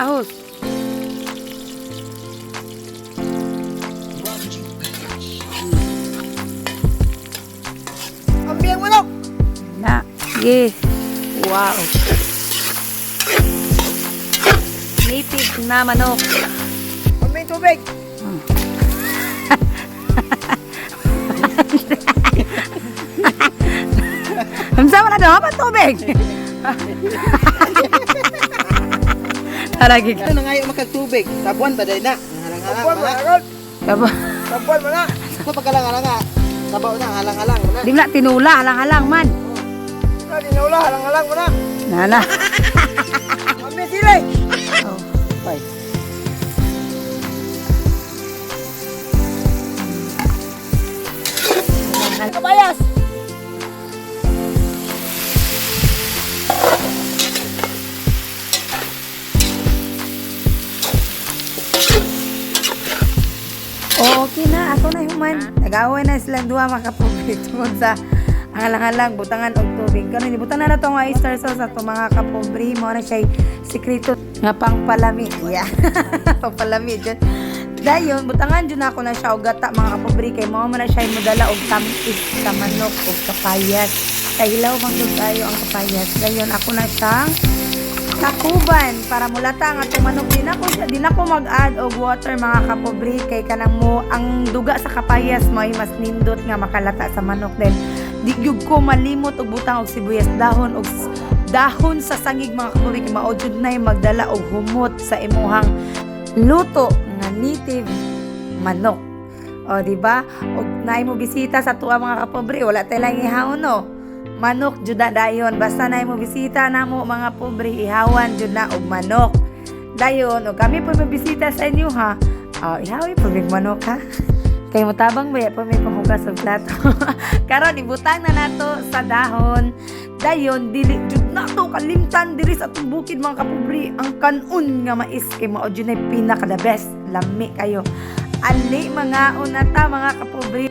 Ahos. Ambiyang manok. Na, sige. Wow. Native na manok. Ambiyang tubig. Unsa man na daw pa tubig? Tara gig. Ano na ngayon makagtubig? Sabuan ba dahil na? Halang-halang Sabuan ba mo na? na ron. Kabo. Sabuan mo na. Sa pagkalang-halang nga. Sabaw na, halang-halang mo na. Di mo na tinula, halang-halang man. Na dinaula, halang-halang mo na. Nana. Ambiyang sili. Oh. Bay. Kabayas. Okay na, ako na human. Nag-away na silang duha, mga kapobre, tungod sa ang halang-halang butangan og tubig. Karon ibutan na nato ang oyster sauce ato, mga kapobre. Mao na siya sikreto nga pangpalami. Yeah. Pangpalami jud. Dayon butangan jud nako na siya og gata, mga kapobre, kay mao man na siya modala og tamis sa manok og kapayas. Kay hilaw man gud kayo ang kapayas. Dayon ako na siyang takuban para mulata ang atong manok. Di na ko mag-add og water, mga kapobre, kay kanang mo ang duga sa kapayas mo ay mas nindot nga makalata sa manok. Then di gyud ko malimot og butang og sibuyas dahon og dahon sa sangig, mga kapobre, kay mao jud nay magdala og humot sa imuhang luto nga native manok. O, di ba? Og naay mo bisita sa tuwa, mga kapobre, wala tay lang ihaon, no. Manok jud na dayon. Basta naay mo bisita namo, mga pobre, ihawan jud na og manok. Dayon, og kami po bisita sa inyo ha. O, ihawi po mig manok ha. Kay mutabang ba po may panghugas og plato. Karon ibutang na nato sa dahon. Dayon dili jud nato kalimtan diri sa atong bukid, mga kapobre, ang kanon nga mais kay mao jud nay pinaka the best. Lami kayo. Ali mga unata, mga kapobre.